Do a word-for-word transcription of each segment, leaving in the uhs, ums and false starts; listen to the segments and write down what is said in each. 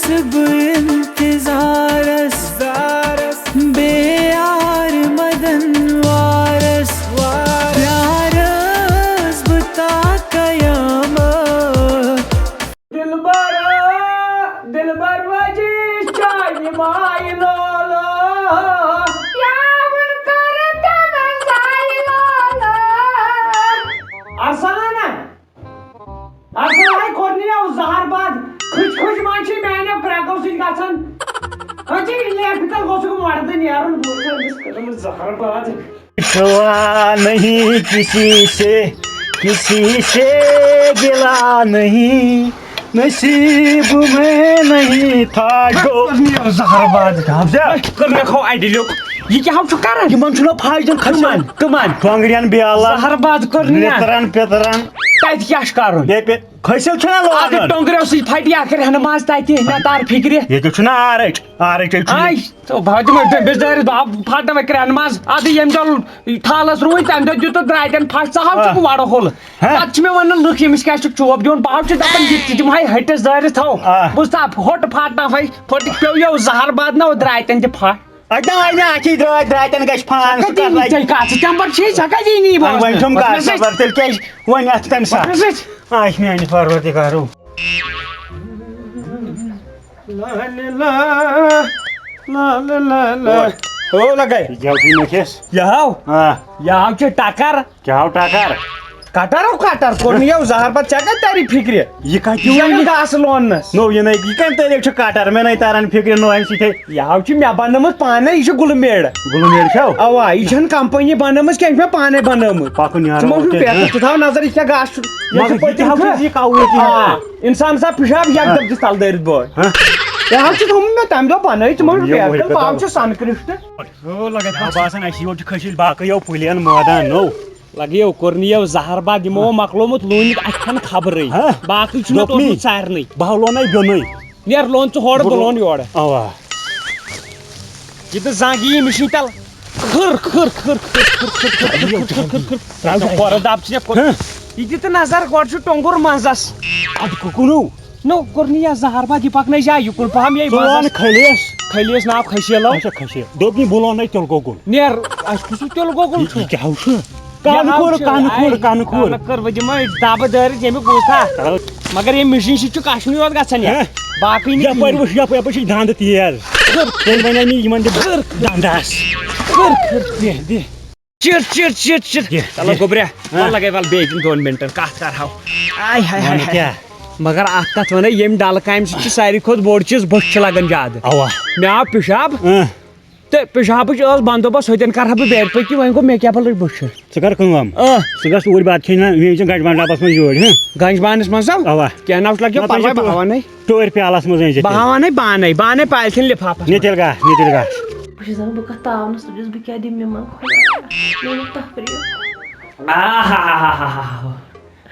بہٕ انتظارس، بے یار مدن وارس، یارس بہٕ تا قیامت۔ دلبر، دلبر وجی چاے ماے لولو۔ پیار کر تمن ساے لولو۔ ارسلانہ، اصل ہے کورنیو زہر باد، کھچ کھچ منٛز چھِ میانیو کرٛٮ۪کو سۭتۍ گژھان۔ أتی لیکھ تہٕ گوٚژھُکھ مردٕ نیرُن، بہٕ چھُس أمِس کٔرمٕژ زہر باد۔ چھوا نہیں کسی سے، کسی سے گلا نہیں، نصیب میں نہیں تھا جو۔ کورنیو زہر باد۔ کٔر مےٚ کھو اَڈِ لیوٚکھ۔ یہِ کیٛاہ چھُ کران؟ یِمن چھُنہ فاش دیُن کھسان۔ کٕمن؟ کٕمن؟ ٹۄنٛگرٮ۪ن بیالن۔ زہر باد کٔر نہٕ مےٚ۔ مِترن پِترن۔ تتہِ کیٛاہ چھُ کرُن؟ بیٚیہِ پے-، کھٔسِو چھُنہ اَتھ لوگُن۔ ٹۄنٛگریو سۭتۍ پھٹہِ اکھ رہنماز تتہِ، مےٚ تر فکرِ۔ ییٚتہِ چھُنہ آرٕچ، آرٕچ چھُ۔ آے، تو بہٕ دِمے ڈٔمبِس دٲرِتھ، بہٕ پھٹناوے کرٛہنماز۔ ادٕ ییٚمہِ دۄہ تھالس روٗدۍ، تمہِ دۄہ دیُتُکھ درٛاتٮ۪ن پھش، ژٕ ہاو آ۔ چھُکھ وڑٕ ہوٚل۔ ہہ۔ پتہٕ چھِ مےٚ ونان لُکھ، ییٚمِس کیٛاہ چھُکھ چوب دِوان؟ بہٕ ہاو چھُس دپان، یہِ تہِ دِمہٕ ہاے ۂٹِس دٲرِتھ تھاو۔ آ۔ بہٕ چھُس دپان، ہوٚٹ پھٹناوہے، پھٔٹِس پیوٚو یو زہر باد نہ، درٛاتٮ۪ن تہِ پھش۔ اَتہِ نہ آیہِ نہٕ اَتھی درٛاے، درٛاتٮ۪ن گژھِ فان، ژےٚ سُہ کَتھ کَتہِ لَگہِ؟ ژےٚ کَتھ ژٕ تَمہِ پَتہٕ چھے، ژےٚ کَتہِ یی نی وۄنۍ بوزنہٕ؟ وۄنۍ چھُم وۄتھ کَتھ مےٚ سۭتۍ۔ خبر، تیٚلہِ کیٛازِ وۄنۍ اَتھ تَمہِ وۄتھ مےٚ ساتہٕ؟ سۭتۍ۔ آ، یہِ چھِ میٛانہِ پَروَردِگارو۔ لا، لا، لا، لا، لا، لا۔ او، لَگے۔ یہِ کیٛاہ چھُے مےٚ کھٮ۪س؟ یہِ ہاو؟ آ۔ یہِ ہاو چھُ ٹَکَر۔ کیٛاہ ہو ٹکر؟ کٹر ہو کٹر، کوٚر نہٕ یَو زہر پتہٕ ژےٚ کتہِ تری فکرِ؟ یہِ کتہِ یہِ چھُنہٕ ووٚن؟ گاسہٕ لوننس۔ نو، یہِ نَے، یہِ کَمہِ طریٖقہٕ چھُ کٹر؟ مےٚ نَے تران فکرِ نو اَمہِ سۭتۍ۔ یہِ ہاو چھُ مےٚ بنٲومٕژ پانے، یہِ چھُ گُلہٕ میڑ۔ گُلہٕ میڑ چھَو؟ اوا، یہِ چھَنہٕ کمپنی بنٲومٕژ کینٛہہ، یہِ چھُ مےٚ پانے بنٲومٕژ۔ پَکُن یارٕ، ژٕ ما وُچھ اوکے، پٮ۪ٹھٕ، ہاں۔ ژٕ تھاو نظر، یہِ کیٛاہ گاسہٕ چھُ؟ یہِ مگر چھُ یہِ تہِ پٔتِم ہاو چھُ۔ چھُ یہِ کَوٕے کِنہٕ ہاں، ہاں؟ انسان سا پِشاب یکدم ہاں۔ چھُ تَلہٕ دٲرِتھ بوے۔ ہاں۔ یہِ ہاو چھُ تھوٚومُت مےٚ تَمہِ دۄہ بنٲوِتھ، ژٕ ما وُچھ یہِ پٮ۪ٹھٕ، وُہہِ پٮ۪ٹھ پاو آو۔ چھُ سنکرشٹ۔ ہو، لگے مےٚ باسان، اَسہِ یور چھُ کھٔسِتھ باقٕے یو پُلین مٲدان نوٚو۔ لگیو کوٚرنِیو زہر باد، یِمو مۄکلومُت لوٗنِتھ اَتھِ کھٮ۪ن خبرٕے۔ ہہ؟ باقٕے چھُنہٕ دوٚپ مےٚ۔ توٚرمُت سارنٕے۔ بہٕ ہاو لونَے بیوٚنُے۔ نیر لون ژٕ ہورٕ، بہٕ بہٕ لون لون۔ یورٕ۔ اَوا۔ یہِ تہٕ زنٛگ یی مِشیٖن تَل۔ کھٕر، کھٕر، کھٕر۔ ترٛاو یہِ کھورٕ دَب ژٕ مےٚ کوٚر۔ ہہ؟ یہِ دِ تہٕ نظر، گۄڈٕ چھُ ٹۄنٛگُر منٛزَس۔ اَدٕ کُ-، کُنُو؟ نو، کوٚرنِیو زہر باد، یہِ پَکنٲے جا یُکُن پَہَم، یے ژٕ وَن منٛزَس۔ کھٔلیس۔ کھٔلیس ناو کھٔسیلو۔ اچھا، کھٔسیل۔ دوٚپ یہِ بہٕ لونَے تِلہٕ گۄگُل۔ نیر، اَسہِ کُس یہِ تِلہٕ گۄگُل یہِ، چھُ؟ یہِ کیٛاہ ہو چھُ؟ یہِ کَنہٕ ہاو کھوٚر، چھُ، کَنہٕ کھوٚر، آے، کَنہٕ کھوٚر۔ کَنہٕ کھوٚر، وۄنۍ دِمَے دَبہٕ دٲرِتھ ییٚمیُک بوٗزتھا۔ آ۔ مگر ییٚمہِ مِشیٖن سۭتۍ چھُ کَشنٕے یوت گژھان یَتھ۔ ہہ؟ باقٕے نہٕ یَپٲرۍ کِہیٖنۍ۔ وٕچھ، یَپٲرۍ، یَپٲرۍ چھِ دَنٛد تیز۔ تیٚلہِ وَنے مےٚ یِمَن دِ دَنٛدَس۔ کھٕر، کھٕر، دِ، دِ۔ چِر، چِر، چِر، چِر۔ دِ، چلو دِ۔ گوٚبریا، ہہ؟ وَلہٕ لَگے وَلہٕ بیٚیہِ دِن دۄن مِنٹَن، کَتھ کَرہاو۔ آے ہاے ہاے وَنہٕ ہاے۔ کیٛاہ؟ مگر اَکھ کَتھ وَنے، ییٚمہِ ڈَلہٕ کامہِ سۭتۍ چھِ ساروی کھۄتہٕ بوٚڑ چیٖز بٕتھِ چھِ لَگان زیادٕ۔ اَوا۔ مےٚ آو پِشاب۔ اۭں۔ تہٕ پِشابٕچ ٲس بندوبست، ہوٚتٮ۪ن کرٕ ہا بہٕ بیرِ پٔکِتھ، وۄنۍ گوٚو مےٚ کیٛاہ بلٕچ بٕتھِ چھِ۔ ژٕ کر کٲم، آ۔ ژٕ گژھ اوٗرۍ بتہٕ کھیٚنہِ نا، مےٚ أنۍ زِ گنج بنڈ ڈبس منٛز یوٗرۍ، ہہ؟ گنج بانس منٛز سا؟ اوا۔ کینٛہہ نہ چھُ، لگیو نہ، پرواے، تُہۍ چھِو بہٕ ہاونے۔ ٹٲرۍ پیالس منٛز أنۍ زِ بہٕ تیٚلہِ۔ ہاونے پانے، بانَے پالتھیٖن لفافس منٛز۔ نہِ تیٚلہِ گژھ، نہِ تیٚلہِ گژھ۔ بہٕ چھَس دَپان، بہٕ کَتھ تاونَس تُجَس، بہٕ کیٛاہ دِمہٕ یِمَن خۄدایا؟ مےٚ گوٚو تفریٖح۔ آہا۔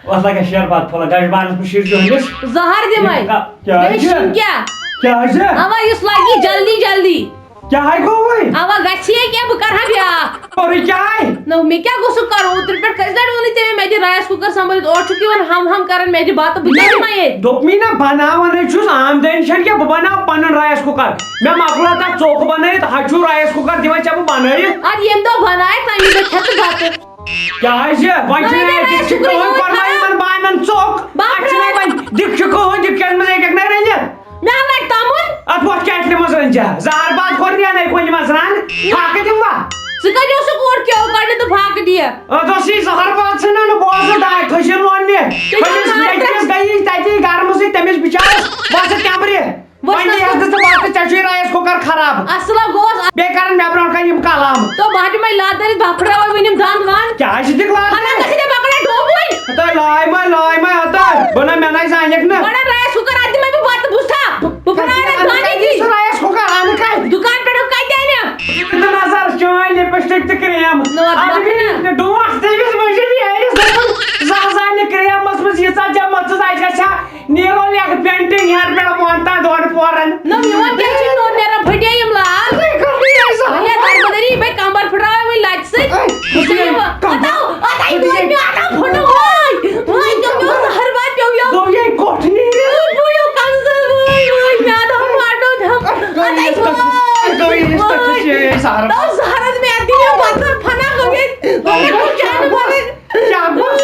اوس لگان شیر باد پھوٚلہ، گنج بانس منٛز شیر جوہلِس۔ زہر دِمَے۔ کیٛاہ بیٚیہِ چھِ؟ شیٖن کیٛاہ؟ کیٛاہ چھِ؟ اَوا، یُس لگہِ جلدی جلدی۔ کیٛاہ ہاے گوٚو وۄنۍ؟ اَوا، گژھِ ہے کیٛاہ؟ بہٕ کَرٕ ہا بیٛاکھ۔ سورُے کیٛاہ ہاے؟ نہ، مےٚ کیٛاہ گوٚژھ سُہ کَرُن؟ اوترٕ پٮ۪ٹھ کٔژِ لَٹہِ ووٚنُے ژےٚ مےٚ، مےٚ دِ رایِس کُکَر سنٛبھٲلِتھ۔ اورٕ چھُکھ یِوان ہَم ہَم کَران، مےٚ دِ بَتہٕ، بہٕ کیٛاہ دِمَے ییٚتہِ؟ دوٚپمَے نہ، بَناوان ہے چھُس، آمدٲنی چھَنہٕ کینٛہہ، بہٕ بَناوٕ پَنُن رایِس کُکَر۔ مےٚ مۄکلٲو تَتھ ژوٚک بَنٲیِتھ، ہَتہٕ چھُ رایِس کُکَر دِوان ژےٚ بہٕ بَنٲیِتھ۔ اَدٕ ییٚمہِ دۄہ بَنایَکھ، تَمی دۄہ کھٮ۪تھ ژٕ بَتہٕ۔ کیٛازِ؟ وۄنۍ چھُنہٕ وۄنۍ اَسہِ دِکچہِ کٕہٕنۍ کوٚرمُت یِمَن بانَن ژوٚک۔ بہٕ اَتھ چھُنہٕ وۄنۍ دِکچہِ کٕہٕنۍ دِکچَن منٛز ہیٚکٮ۪کھ نہ رٔنِتھ۔ مےٚ لَگہِ تَمُن۔ اَتھ وۄتھ کیٹلہِ منٛز رٔنۍ زِ۔ زہر باد کوٚر نہ یَنَے کُنہِ منٛز رَن۔ پھاکہٕ دِمہٕ وا؟ ژٕ کَتہِ اوسُکھ اوٗرۍ کیو کَڑنہِ تہٕ پھاکہٕ دِیَکھ؟ اَتھ اوس یہِ زہر باد ژھٕنان نہٕ بوزُن، ڈاے کھٔسِتھ لون مےٚ۔ تیٚلہِ پھٔلِس کَر نیٚچوِس گٔیی تَتی گَرمہٕ سۭتۍ تٔمِس بِچارَس۔ بہٕ ہسا کٮ۪مبرِ۔ وۄنۍ وۄنۍ دِیَس نہٕ ژٕ بَتہٕ، ژےٚ چھُے رایِس کُکَر خراب۔ اَصٕل ہا گوٚوس۔ بیٚیہِ کَرَن مےٚ برونٛٹھ کَنہِ یِم کَلام۔ تو بہٕ ہا دِمَے لَتھ دٲرِتھ، بہٕ پھٕٹراوَے وٕنِم دَنٛد وَنٛد۔ کیٛازِ دِکھ لَتھ؟ ہَنا گژھِ نہٕ مےٚ پَکڑا ڈوبوٕے۔ ہَتاے لایہِ مَے، لایہِ مَے ہَتاے۔ بہٕ نہ، مےٚ نَے زانٮ۪کھ نہٕ۔ بَڑا رایِس کُکَر اَتھ دِمَے بہٕ بَتہٕ، بوٗزتھا؟ بہٕ پھٕٹراوَے اَتھ بانہٕ تہِ۔ سُہ رایِس کُکَر اَنہٕ کَتہِ؟ دُکان پٮ۪ٹھ کَتہِ اَنہِ؟ ژٕ تہِ نظر، چٲنۍ لِپسٹِک تہٕ کرٛیم۔ نہ، اَتھ اَتھ بِہِتھ مَتھِ نہ۔ ڈونٛٹھ تٔمِس مٔنٛزِم یہِ أمِس دوٚپُن، زانٛہہ زانٛہہ نہٕ کرٛیمَس منٛز ییٖژاہ جب مَژٕژ اَتہِ گژھِ ہا۔ نیرو لیکھ پینٹنگ ہیٚر پٮ۪ٹھ بۄن تام دۄن پورن۔ نہ، میون کیٛاہ چھُ نوٚو نیران؟ پھٹے یِم لال۔ ہے، کَرُن یہِ زَن۔ ہے، دربدری، بے کمبر پھٹراوے وۄنۍ لَتہِ سۭتۍ۔ ہے، بہٕ چھُس یہِ یہِ کمبر۔ ہٹاو، ہٹاو، پھٹراوے۔ وۄنۍ پیوٚو، اَتھا پھُٹُن، وۄنۍ۔ وۄنۍ پیوٚو، پیوٚو زہر باد پیوٚو یَتھ۔ گوٚو یہِ کوٚٹھ نیرِ۔ وۄنۍ پیوٚو یہِ کمزور، وۄنۍ، وۄنۍ میادٕ یِتھ کٔنۍ چھُ، یِتھ کٔنۍ چھُ یہِ سہرا۔ تو زہرن میں آتی ہے، مطلب، فنا ہو گئی۔ مطلب، کیا بولے؟ کیا بول؟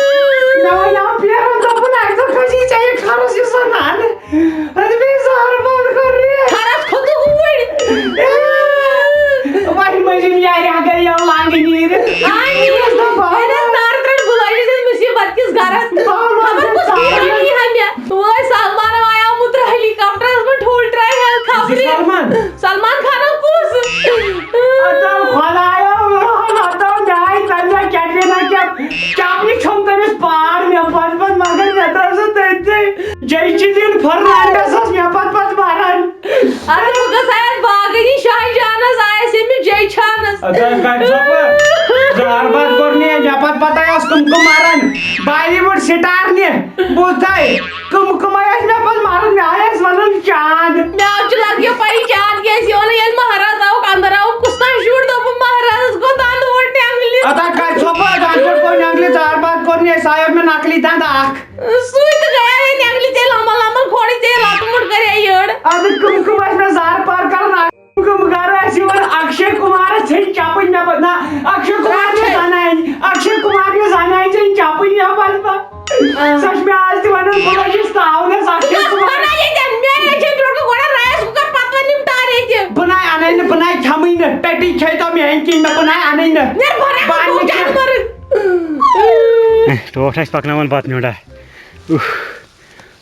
مےٚ وَنیٛاو پیرَن، دوٚپُن، اَسہِ دوٚپ، کھٔسی ژےٚ یہِ خرٕچ یہِ زَنان۔ اَدٕ بیٚیہِ زہر بنٛد کَرُن یہِ۔ خرٕچ کھوٚتُکھ اوٗرۍ۔ اے، وۄنۍ مٔنٛزِم یارِ اگر یَوٕ لانٛگہِ نیٖرِ۔ آ، یہِ۔ یہِ نہ نار ترٛٹھ بُلٲیِتھ أسۍ مُصیٖبت کِس گَرَس۔ خبر کُس پیٖرَن یی ہا مےٚ۔ وٲے سلمان آیو مُترٕ ہیلی کاپٹرس منٛز ٹھوٗل ترٛایہِ ہا خبرِ۔ سلمان؟ سلمان خانن کُس؟ اتو خدایا، اتو میٛانہِ تمہِ دۄہ کیٹرینا کیف چپنہِ چھوٚم تٔمِس پار مےٚ پتہٕ پتہٕ، مگر مےٚ ترٲو سۄ تٔتھۍ۔ جے چِلین فرنانڈس ٲس مےٚ پتہٕ پتہٕ مران۔ اَدٕ بہٕ گژھٕ ہا یَتھ باغہٕ نِش شاہ جانس، آیس ییٚمِس جے چھانس۔ ادا کتہِ چھۄپہٕ؟ زہر باد کوٚر نہٕ مےٚ پتہٕ پتہ ٲس کٕم کٕم مران۔ بالی وُڈ سٹار نہِ بوٗزتھے۔ کٕم کٕم ٲسۍ مےٚ پتہٕ مران، مےٚ ٲسۍ ونان چاند۔ مےٚ حظ چھُ لگان پَیی چاند کیٛازِ یِوان، ییٚلہِ مہراز آوُکھ اندر آوُکھ، کُس تام شُر دوٚپُن مہرازس گوٚو دند ووٚڑ نٮ۪نٛگلہِ۔ ادا کتہِ چھۄپہٕ؟ دند ووٚڑ کوٚر نٮ۪نٛگلہِ، زہر باد کوٚر نہٕ اَسہِ، آیو مےٚ نقلی دند اکھ۔ سُے تہٕ گٔیے نٮ۪نٛگلہِ ژےٚ لمبل لمبل کھوڑٕے ژےٚ لتہٕ موٚٹ کریے یٔڑ۔ ادٕ کٕم کٕم ٲسۍ مےٚ زہر پار کران؟ کٕم گرٕ ٲسۍ یِوان؟ اکشے کمارس ژھیٚنۍ چپٕنۍ مےٚ پتہٕ، نہ، اکشے کمار یہِ زنانہِ، اکشے کمار یہِ زنانہِ ژھیٚنۍ چپٕنۍ مےٚ پتہٕ۔ آ۔ سۄ چھِ مےٚ آز تہِ ونان، بہٕ لٔجِس تاونس اکشے کمار۔ بناو ییٚتٮ۪ن، میٛانہِ اَتھِ چھِ برونٛٹھ کُن گۄڈٕ rice cooker، پتہٕ وۄنۍ یِم ٹارے تہِ۔ بہٕ ناے انے نہٕ، بہٕ ناے کھٮ۪مٕے نہٕ، ٹٹی کھیٚیہِ تو میٛانہِ کِنۍ مےٚ، بہٕ ناے انے نہٕ۔ نیر بھرا بہٕ انے نہٕ۔ جانور۔ ٹوٹھ آسہِ پکناوان بتہٕ نیُنڈا۔ اوہ۔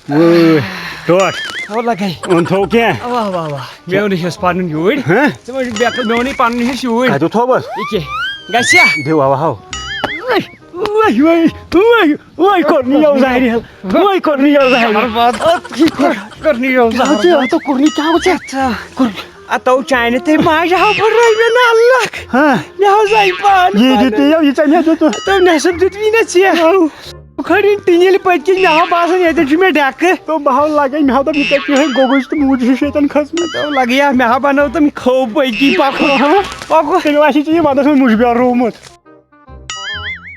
وٲے، ٹوٹھ۔ اَوا لَگَے۔ اوٚن تھوٚو کینٛہہ؟ اَوا، اَوا، اَوا۔ مےٚ اوٚن یہِ حِصہٕ پَنُن یوٗرۍ۔ ہہ؟ ژٕ ما چھُکھ بے عقل، مےٚ اوٚنُے پَنُن حِصہٕ یوٗرۍ۔ کَتہِ اوٚن تھوٚوُس؟ یہِ کیٛاہ؟ گژھِ یا؟ دِو، اَوا، ہاو۔ وٲے، وٲے، وٲے، وٲے، کوٚر نہٕ یَوٕ ظاہِر حظ۔ وٲے، کوٚر نہٕ یَوٕ ظاہِر۔ برباد۔ اَتھ یہِ کوٚر، کوٚر نہٕ یَوٕ ژےٚ، ظاہِر۔ ژےٚ، ژےٚ کوٚر نہٕ یَوٕ ظاہِر۔ اَتھ ژےٚ کوٚر۔ اَتھ تو چانہِ تہِ ماجہِ ہاو پھٕٹرٲے مےٚ نہٕ اَلَکھ۔ ہہ۔ مےٚ ہاو زَنہِ پانہٕ یہِ پانہٕ۔ دیُت ژےٚ یَوٕ، یہِ ژےٚ مےٚ دیُتُتھ۔ تہٕ مےٚ سا دیُت وی نہ ژےٚ۔ اَو۔ کھڑین ٹِنیل پٔتۍ کِنۍ، مےٚ ہا باسان ییٚتٮ۪ن چھُ مےٚ ڈٮ۪کہٕ۔ تو بہٕ ہا لگے، مےٚ ہا دوٚپ، یہِ کَتہِ چھُ یِہوٚے گوٚگُج تہٕ موٗجہِ ہِش ییٚتٮ۪ن کھٔژمٕژ۔ تو لگیا، مےٚ ہا بنٲو تِم خوب پٔتۍ کِنۍ پکو۔ ہاں۔ پکو۔ تیٚلہِ آسی ژےٚ یہِ ونٛدس منٛز مُجہِ بیول روومُت۔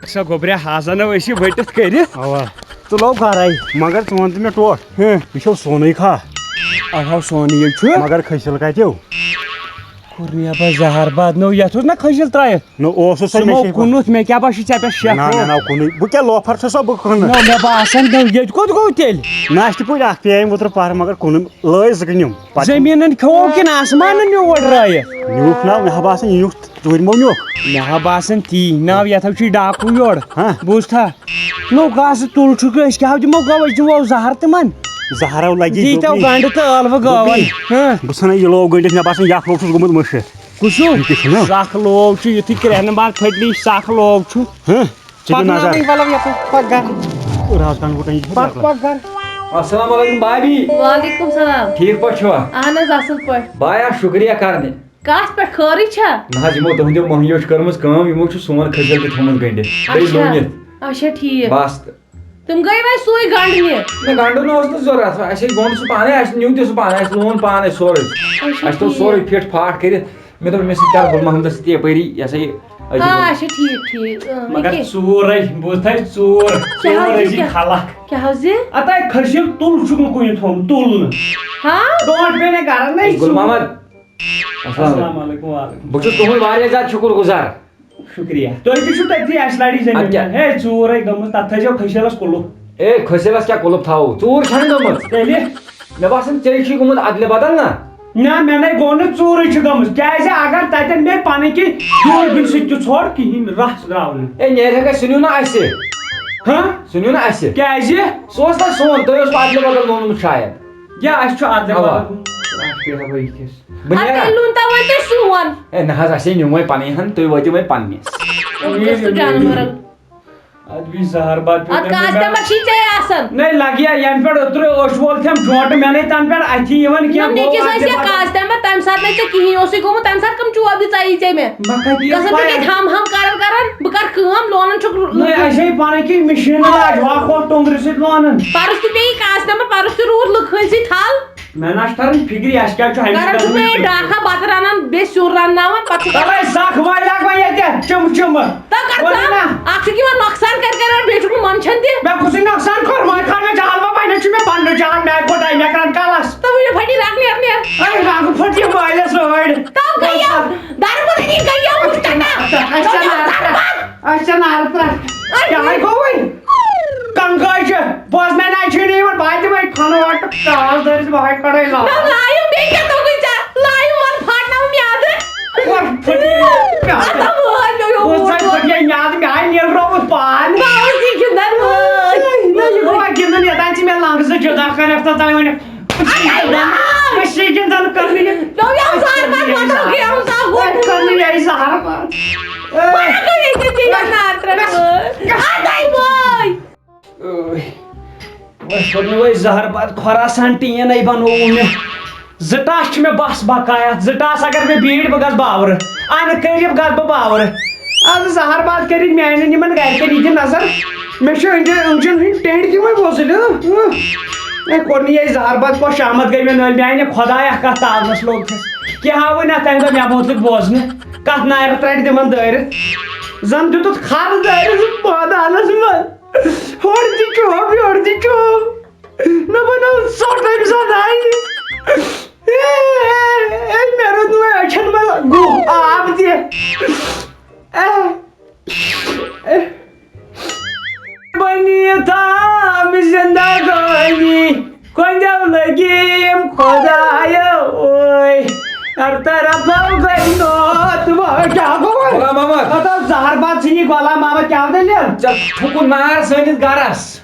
سا گوٚبریا، ہا زنو أسۍ یہِ ؤٹِتھ کٔرِتھ۔ اوا۔ تُلو گرے۔ مگر ژٕ وَن تہٕ مےٚ ٹوٹھ۔ ہہ۔ یہِ چھو سونُے کھا؟ اَوا سونُے ییٚلہِ چھُ۔ مگر کھٔسِل کَتیو؟ کوٚر مےٚ پَتہٕ زہر باد نو، یَتھ اوس نہ کھٔسِل ترٛٲیِتھ۔ نہ اوسُس سُہ مےٚ مو چھے کُنُتھ، مےٚ کیٛاہ باسیٚو ژےٚ پٮ۪ٹھ شک نہ، ہو؟ نہ، نہ، کُنُے۔ بہٕ کیٛاہ لوفر چھُسا بہٕ کٕنہٕ؟ نہ، مےٚ باسان، نہ، ییٚتہِ کوٚت گوٚو تیٚلہِ؟ نہ، اَسہِ تہِ پوٚر اَکھ پیٚیہِ وُترٕ پَہر، مگر کُنُن لٲے زٕ کٕنِم۔ پَتہٕ زٔمیٖنَن کھیوٚو کِنہٕ آسمانَن نیوٗ اورٕ رٲیِتھ؟ نیوٗکھ نہ، مےٚ ہا باسان، یہِ نیوٗکھ ژوٗرِ مو نیوٗکھ۔ مےٚ ہا باسان تی، نہ، یَتھ ہا چھُے ڈاکوٗ یورٕ۔ ہاں۔ بوٗزتھا؟ نو گاسہٕ تُل چھُکھ، أسۍ کیٛاہ دِمو گٲوَس؟ دِمو زَہر تِمَن۔ زَہرو لَگی دیٖتو دوٚپمَے۔ گَنٛڈٕ تہٕ ٲلوٕ گٲوَن۔ دوٚپمَے۔ ہاں۔ بہٕ ژھٕنَے یہِ لوو گٔنٛڈِتھ، مےٚ باسان، یہِ اَکھ لوو چھُس گوٚمُت مٔشِتھ۔ کُس ہیوٗ؟ یہِ تہِ چھُنہ۔ سَکھ لوو چھُ، یُتھُے کرٛٮ۪ہنہٕ بار پھٔٹنٕے، سَکھ لوو چھُ۔ ہہ؟ ژٕ دِ نظر۔ پَکناوٕنۍ وَلہٕ یَپٲرۍ، پَکھ گَرٕ۔ رازٕ کَنہٕ وُٹَن یہِ چھُ پَکھ، پَکھ گَرٕ۔ السلام علیکم بابی۔ وعلیکم السلام۔ ٹھیٖک پٲٹھۍ چھِوا؟ اَہَن حظ، اَصٕل پٲٹھۍ۔ بایا شُکریہ کَرنہِ۔ کَتھ پٮ۪ٹھ خٲرٕے چھا؟ نہ حظ، یِمو تُہٕنٛدیو مٔہنِویو چھِ کٔرمٕژ کٲم، یِمو چھُ سون کھٔجر تہِ تھوٚمُت گٔنٛڈِتھ۔ بیٚیہِ اچھا۔ لوٗنِتھ۔ اچھا، ٹھیٖک۔ بَس تہٕ۔ تِم گٔے وۄنۍ سُے گنٛڈنہِ۔ نہ، گنٛڈُن اوس نہٕ ضوٚرَتھ، اَسہِ ہے گوٚنٛڈ سُہ پانَے، اَسہِ نیوٗ تہِ سُہ پانَے، اَسہِ لوٗن پانَے سورُے۔ اچھا، اَسہِ تھوٚو ٹھیٖک۔ سورُے فِٹ فاٹ کٔرِتھ۔ مےٚ دوٚپ أمِس سۭتۍ کَرٕ گُل محمدَس سۭتۍ یَپٲری، یہِ ہسا یہِ، أتی آ، گُل۔ اچھا، ٹھیٖک، ٹھیٖک۔ اۭں، مگر یہِ کیٛاہ؟ ژوٗر ہے، بوٗزتھا، ژوٗر، کیٛاہ ژوٗر حظ یہِ، ٲسی کیٛاہ؟ خلق۔ کیٛاہ حظ یہِ؟ اَتھ ہے کھٔسِل تُل چھُکھ نہٕ کُنہِ تھوٚمُت، تُل نہٕ۔ ہاں؟ برونٛٹھ پیٚیہِ نہٕ گرن نہ یہِ گُل ژوٗر۔ محمد۔ السلام السلام علیکم۔ علیکم، وعلیکم۔ بہٕ چھُس تُہُنٛد واریاہ زیادٕ شُکُر گُزار۔ شُکریہ۔ تُہۍ تہِ چھِو تٔتھی اَسہِ لَڑِ اَدٕ کیٛاہ؟ زٔمیٖنَن۔ ہے، ژوٗر ہے گٔمٕژ، تَتھ تھٲیزیو کھٔسِلَس کُلُف۔ اے، کھٔسِلَس کیٛاہ کُلُف تھاوو؟ ژوٗر چھَنہٕ گٔمٕژ۔ تیٚلہِ؟ مےٚ باسان، ژےٚ چھُے گوٚمُت اَدلہِ بدل نا؟ نہ، مےٚ نَے گوٚو نہٕ، ژوٗرٕے چھِ گٔمٕژ۔ کیٛازِ؟ اگر تَتٮ۪ن مےٚ پَنٕنۍ کِنۍ دوٗربیٖن سۭتۍ تہِ ژھوٚٹ، کِہیٖنۍ رَس درٛاو نہٕ۔ اے، نیرِ ہا گژھِ، سُہ نیوٗ نا اَسہِ۔ ہاں؟ سُہ نیوٗ نا اَسہِ۔ کیٛازِ؟ سُہ اوس تَتھ سون، تۄہہِ اوسوُ اَدلہِ بدل لونمُت شاید۔ یا اَسہِ چھُ اَدلہِ اَوا۔ بدل۔ اَسہِ پیٚیہِ ہا وۄنۍ یِتھِس۔ بہٕ اَدٕ نیرا؟ تیٚلہِ لوٗن تو وۄنۍ تُہۍ سون۔ ہے نہ حظ، اَسے نیوٗ وۄنۍ پَنٕنۍ ہَن، تُہۍ وٲتِو وۄنۍ پَننِس۔ أسۍ چھِ جانوَرَن۔ اَدٕ بیٚیہِ زہر بَتہٕ پیوٚو اَدٕ مےٚ کاسہِ مےٚ تَمہِ پٮ۪ٹھ چھی ژےٚ آسان۔ نَے لَگہِ یا یَنہٕ پٮ۪ٹھ اوترٕ اوٚش وول تھٮ۪م جونٛٹہٕ، مےٚ نَے تَنہٕ پٮ۪ٹھ اَتھی یِوان کینٛہہ، نہ، گوٚو نِکِس اَتھ ٲسۍ یہِ یا پَتہٕ۔ کاسہِ تَمہِ پٮ۪ٹھ، تَمہِ ساتہٕ نَے ژےٚ کِہیٖنۍ اوسُے گوٚمُت، تَمہِ ساتہٕ کَم چوب دِژے ژےٚ مےٚ؟ مےٚ کَتہِ یہِ گژھان تہٕ پَے؟ کیٛاہ ہَم ہَم کَران کَران، بہٕ کَرٕ کٲم، لونان چھُکھ نَے، اَسے پَنٕنۍ کِنۍ مِشیٖن لاج، ہۄکھ وۄکھ ٹوٚنٛگرِ سۭتۍ لونان۔ پَرُس تہِ پیٚیہِ کاسہِ تَمہِ پٮ۪ٹھ، پَرُس تہِ روٗد لُکہٕ ہٕنٛدۍ سۭتۍ تھل۔ مےٚ نہ چھُ تران فِکرِ، اَسہِ کیٛاہ چھُ ہمیشہِ کران چھُ گژھان مےٚ یہِ یہِ کٲم؟ ڈاکھا بتہٕ رنان، بیٚیہِ سیُن رنناوان، پتہٕ چھُ کران۔ تَلے سَکھ واریاہ وۄنۍ ییٚتہِ، چِمہٕ چِمہٕ۔ تہٕ کر وَن ژٕ، نہ۔ اکھ چھُکھ یِوان نۄقصان کر کر، بیٚیہِ چھُکھ نہٕ منٛدچھان تہِ۔ مےٚ کُسٕے نۄقصان کوٚر؟ وۄنۍ کھار مےٚ جہل، وۄنۍ پنٛنہِ چھُ مےٚ پنٛنُے جہل، مےٚ کوٚر ڈاے مےٚ کران کلس۔ تہٕ وٕنہِ پھٹی نیر، نیر۔ اے، رنٛگ پھٔٹ یہِ مٲلِس رٲڑۍ۔ تو گٔیو۔ دربٕدٔری گٔیو وٕچھتن نا۔ اچھا، نار ترٛٹھ۔ اچھا، نار ترٛٹھ۔ کیٛاہ گوٚوُے؟ کنگٲے چھِ۔ بوز مےٚ نہ چھُے نہٕ یِوان۔ بہٕ ہا دِمے کھنہٕ وٹہٕ ٹاس دٲرِتھ، بہٕ ہا کڑے لاس۔ نہ لایِو بیٚیہِ کیٛاہ توٚگُے ژےٚ؟ لایِو وَن پھاٹناوٕ میٛادٕ۔ وَن پھٔٹے میٛادٕ۔ اَدٕ وٲے مےٚ یوٗر۔ بوز ژےٚ پھٔٹے میٛادٕ، مےٚ آے نیرٕ رووُت پان۔ بہٕ اوسُس یہِ گِنٛدان وٲے۔ نہ، یہِ گوٚوا گِنٛدُن یوٚتام ژٕ مےٚ لنٛگہٕ زٕ جُدا کَرَکھ تہٕ تام ؤنِکھ۔ أسۍ چھِ گِنٛدان کٔرمٕتۍ۔ نو یہِ آو زہر باد مطلب گٔیاو زہر۔ أسۍ کٔرمٕتۍ یہِ زہر باد۔ بڑا گٔیے ژےٚ تیٚلہِ نار ترٛٹھ وٲے۔ اَدَے وٲے۔ أسۍ کوٚر مےٚ وۄنۍ زہر باد خۄراسان ٹیٖن اَے بنووُم مےٚ۔ زٕ ٹاس چھِ مےٚ بس بقایا۔ زٕ ٹاس اگر مےٚ بیٖٹھۍ بہٕ گژھٕ باورٕ۔ اَنہٕ کٔرِتھ گژھٕ بہٕ باورٕ۔ از زہر باد کٔرِتھ میانٮ۪ن یِمن گرِکٮ۪ن یہِ تہِ نظر۔ مےٚ چھُ أنٛدرِ أنٛدجن ہٕنٛدۍ ٹٮ۪نٛڈۍ تہِ وۄنۍ وۄزٕلۍ۔ اۭں، اۭں۔ ہے، کوٚر نہٕ یہِ زہر باد، کۄس شامت گٔے مےٚ نٔلۍ۔ میانہِ خۄدایا، کتھ تاونس لوٚگ تھس۔ کیٛاہ ہاوٕے نہ تمہِ دۄہ مےٚ مُتلِق بوزنہٕ۔ کتھ نارِ ترٛٹہِ تِمن دٲرِتھ۔ زن دیُتُتھ خر دٲرِتھ مٲدانس منٛز۔ ہورٕ تہِ چوب، یورٕ تہِ چوب۔ مےٚ بنٲو ژوٚٹ أمۍ ساتہٕ آیہِ۔ اے، اے، اے، مےٚ روٚد نہٕ أچھن منٛز گُہہ آب تہِ۔ A, A. بنی تام زندگانی، کۄنٛدٮ۪و لٔگیٖم خۄدایو ٲے۔ ہر طرفو گٔے نوت وٲے۔ کیٛاہ گوٚو وۄنۍ؟ غلام محمد۔ ہتو زہر باد ژھٕنی غلام محمد، کیٛاہ دٔلیٖل؟ ژےٚ تھوٚکُن نار سٲنِس گرس۔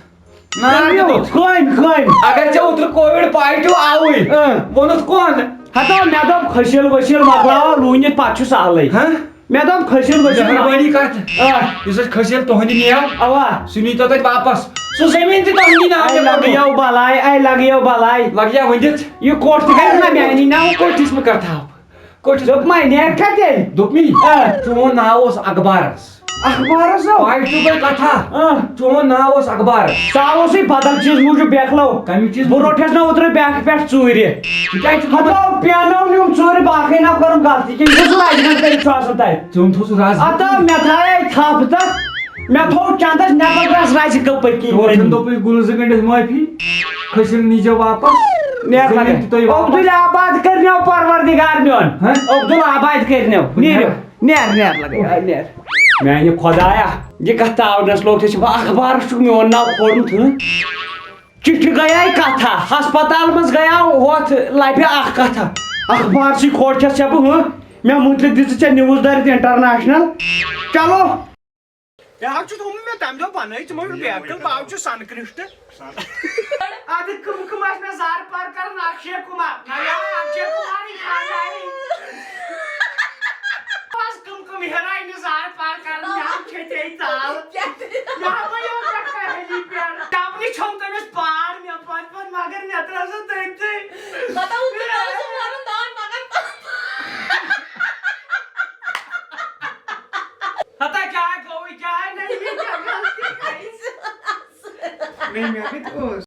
نار کٔمۍ دیُتُتھ۔ کٔمۍ، کٔمۍ؟ اگر ژےٚ اوترٕ کووِڈ پازٹیو آوُے، اۭں۔ ووٚنُتھ کون؟ ہتو مےٚ دوٚپ خٔسیٖل ؤسیٖل مۄکلاوو لوٗنِتھ، پتہٕ چھُ سہلٕے۔ ہہ؟ مےٚ دوٚپ خٔسیٖل ؤسیٖل مۄکلاوو۔ مہربٲنی کتھ؟ آ۔ یُس اَسہِ خٔسیٖل تُہنٛدِ نِیو، اوا۔ سُہ نیٖتو تۄہہِ واپس۔ سُہ زٔمیٖن تہِ تۄہہِ نِیو، اَے مےٚ لگیو بلاے، اَے لگیو بلاے۔ لگیا ؤنِتھ؟ یہِ کوٚٹھ تہِ کرِ نا میٛانی ناو؟ کوٚٹھِس مہٕ کر تھاو۔ کوٚٹھِس۔ دوٚپمَے، نیرکھا تیٚلہِ؟ دوٚپمی؟ آ۔ چون ناو اوس اخبارس۔ اخبارس ہا؟ پازٹیو گٔے کتھا۔ آ۔ چون ناو اوس اخبارس۔ سُہ آو اوسُے بدل چیٖز موٗجوٗب بیکھلو۔ کَمہِ چیٖز بہٕ موٗجوٗب؟ روٚٹھس نا اوترٕ بیکھ پٮ۪ٹھ ژوٗرِ۔ ژٕ کیٛازِ چھُکھ ہتو پیانو نیوٗم ژوٗرِ، باقٕے نا کوٚرُم غلطی کینٛہہ۔ یہِ کُس راجہِ گنج کٔرِتھ چھُ آسان تَتہِ؟ ژٕ اوٚنتھوس سُہ رز؟ ہتو مےٚ تھایے تھپھ تتھ۔ مےٚ تھوٚو چندس نٮ۪بر گژھ رزِ کپٔرۍ کِنۍ۔ ٹوٹھن دوٚپُے گُلہٕ زٕ گنٛٹس معٲفی، کھٔسِن نیٖزیو واپس۔ نیرٕ زٔمیٖن لگے۔ تہِ تۄہہِ واپس۔ عبدالآباد کٔرنیو پروردگار میون۔ ہہ؟ عبدالآباد کٔرنیو۔ نیٖرِو۔ نیر، نیر لگے، آ، نیر۔ میانہِ خۄدایا، یہِ کتھ تاونس لوٚگ، ژےٚ چھِ بہٕ اخبارس چھُکھ میون ناو کھولمُت، ہہ؟ چِٹھِ گٔیے کتھا، ہسپتال منٛز گٔیاو ہۄتھ لبہِ اکھ کتھا۔ اخبارسٕے کھولکھس ژےٚ بہٕ، ہہ؟ مےٚ مُتلِق دِژٕ ژےٚ نِوٕز دٲرِتھ انٹرنیشنل۔ چلو۔ بیٛاکھ چھُ تھوٚومُت مےٚ تَمہِ دۄہ بَنٲوِتھ، تِمو بیکٹل باو چھُ سنکرشٹ۔ اَدٕ کٕم کٕم ٲسۍ مےٚ زار پار کران، اکشے کُمار، نہ یا اکشے کُمارٕے خانٛداری۔ بس کٕم کٕم ہیٖروینہٕ زار پار کران، مےٚ ہا کھیٚتے ژال۔ مےٚ ہا بَنیو پٮ۪ٹھ کاہلی پٮ۪ٹھ۔ ڈبنہِ چھوٚم تٔمِس پار مےٚ پتہٕ پتہٕ، مگر مےٚ ترٛٲو سۄ تٔتھٕے۔ پتہٕ اوس مےٚ اوس سُہ وَنان، دَپان، پَکان۔ ہتا کیٛاہ گوٚوُے، کیٛاہ نٔے مےٚ کیٛاہ غلطی کٔرٕے؟ نٔے مےٚ کَتہِ اوس؟